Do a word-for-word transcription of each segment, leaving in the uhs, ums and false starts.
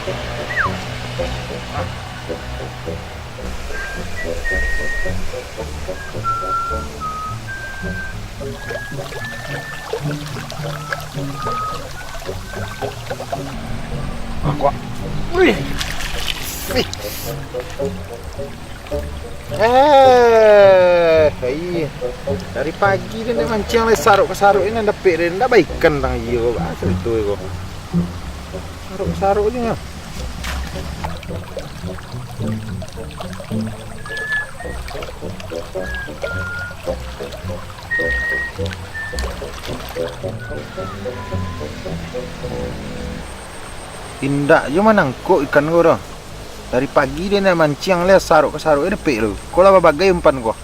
Wah, kuat. Wih. Wih. Eh, iya. Dari pagi den manciang lai, sarok ka sarok, indak dapek den, indak baikan tang iyo, ba carito ko. Sarok ka sarok se. Indak juo manangkok ikan ko doh. Dari pagi den manciang lai, sarok ka sarok dapek tu. Ko lah babagai umpan ko.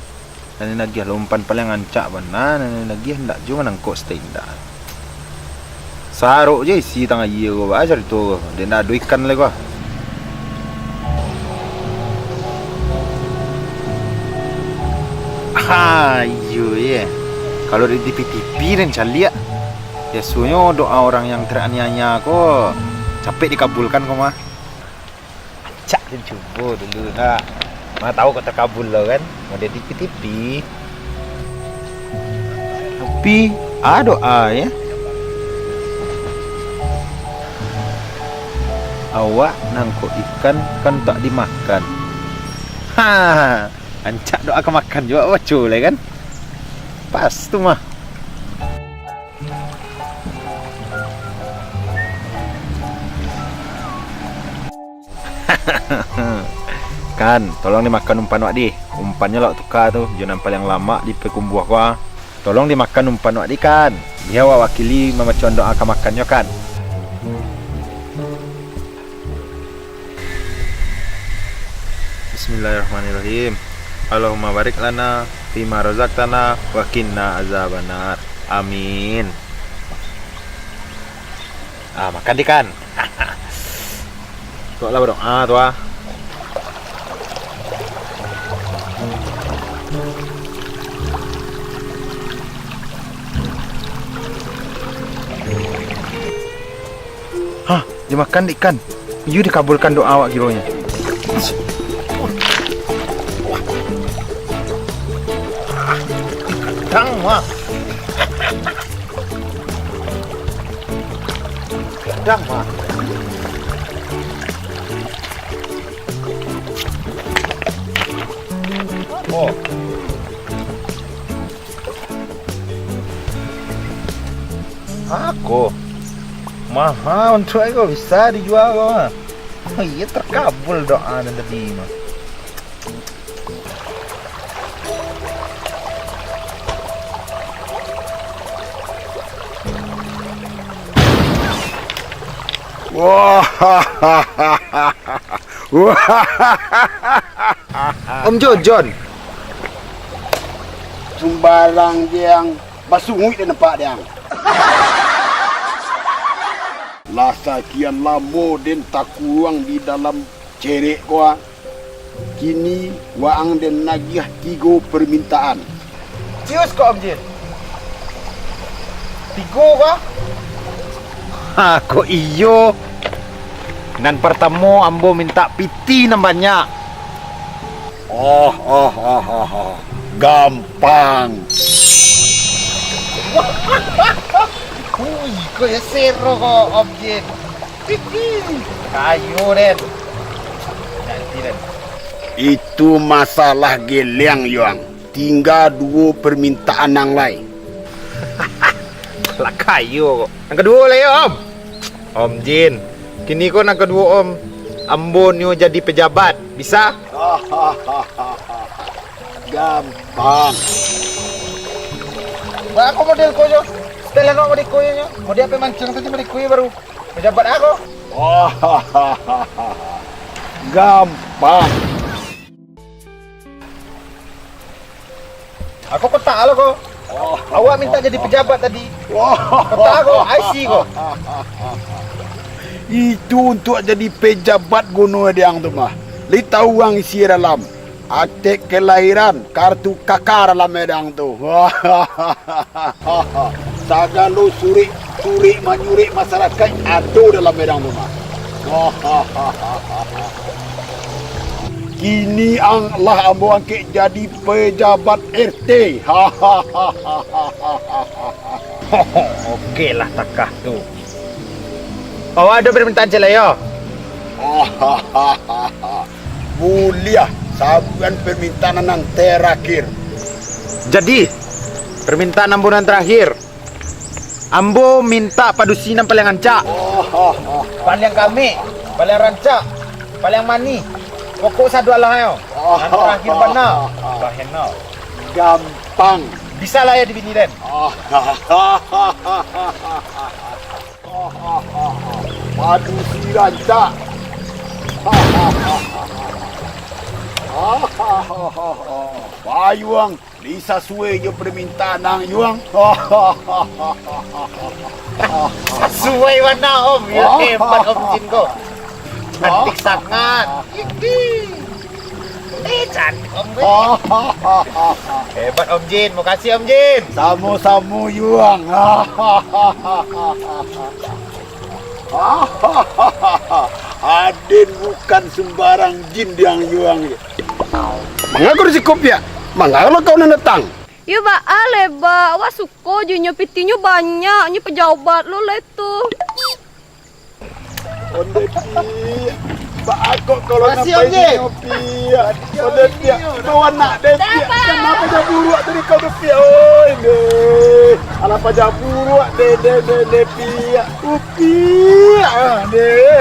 Nan nagiah lo umpan paliang rancak bana, nan nagiah indak juo manangkok saketek indak. Sarok se isi tang aia ko, ba carito ko. Dek indak ado ikan lai ko. Ha, iyo ye. Kalau di T V-T V den caliak, biasonyo doa urang nan teraniaya ko capek dikabulkan ko mah. Cak den cubo dulu nah. Mana tahu kok takabul lo kan. Model T V-T V. Tapi ado doa ye. Awak nangkok ikan kan tak dimakan. Ha, rancak doa ka makan juo baco lai kan. Pas tu mah. Kan, tolong dimakan umpan wak dih. Umpannyo lah wak tuka tu, jo nan paliang lamak di Pakumbuah ko. Tolong dimakan umpan wak dih, kan. Bia wak wakili mambacoan doa ka makannyo, kan. Bismillahirrahmanirrahim. Allahumma barik lana fima razaqtana wa qina azabannar. Amin. Ah, makan dih, kan. Kok lah badoa tu ah. Hah, dimakan dek ikan. Iyo dikabulkan doa awak kironyo. Dang mah. Dang mah. Oh. Ako. Maha untuak ko bisa dijua ko. Oh, iyo takabul doa nan tadi mah. Wah. Om Jon, Jon. Sumbarang diang, basunguik den nampak diang. Lah sakian lamo den takuruang di dalam cerek ko ah. Kini waang den nagiah tigo parmintaan. Cius kok, Om Jin? Tigo kah? Ha, kok iyo? Nan partamo ambo mintak piti nan banyak. Oh, oh, oh, oh, oh. Gampang. Ui, kok yo sero kok, Om Jin. Kayo, den. Ganti, den. Itu masalah geliang, Yuang. Tingga duo parmintaan nan lai. Lah kayo kok. Nan kaduo lai, Om. Om Jin. Kini ko nan kaduo, Om. Ambo nio jadi pejabat. Bisa? Gampang. Baa ko model ko nyo? Setelan awak model ko nyo. Model apo mancang tadi model ko baru. Pejabat ako. Gampang. Ako kotak lo ko. Awak minta jadi pejabat tadi. Kotak ko, I C ko. Itu untuak jadi pejabat guno diang tu mah. Lai tahu ang isi dalam. Akte kelahiran, kartu K K dalam medang tu. Sagalo surek-surek manyurek masarakaik ado dalam medang tu mah. Kini ang lah ambo angkek jadi pejabat R T. Oke lah takah tu. Awak ado permintaan ciek lai yo? Buliah, sabuikan permintaan nan terakhir. Jadi, permintaan ambo nan terakhir. Ambo mintak padusi nan paliang rancak. Paliang kamek, paliang rancak, paliang manih. Pokok sado alah yo. Nan terakhir bana. Baheno. Gampang. Bisa lah yo dibini den. Padusi rancak. Bayuang. Disasuai jo permintaan ang, Yuang. Sasuai bana, Om. Yo, hebat Om Jin ko. Cantik sangat. Ih, cantik Om ko. Hebat Om Jin. Makasih Om Jin. Samo-samo, Yuang. Aden bukan sembarang jin diang Yuang. Manga kau di siko, Piak? Manga lo kau nan datang? Yo baa lai, Bak. Awak suko jo inyo, pitinyo banyak, inyo pejabat lo lai tu. Onde Piak, baa kok kau lo nampai inyo, Piak? Onde Piak, kau anak den, Piak. Kanapo jadi buruak tadi kau tu, Piak? Oi, deh. Alah paja buruak, deh, deh, deh, deh, Piak. Upiak, ah, deh.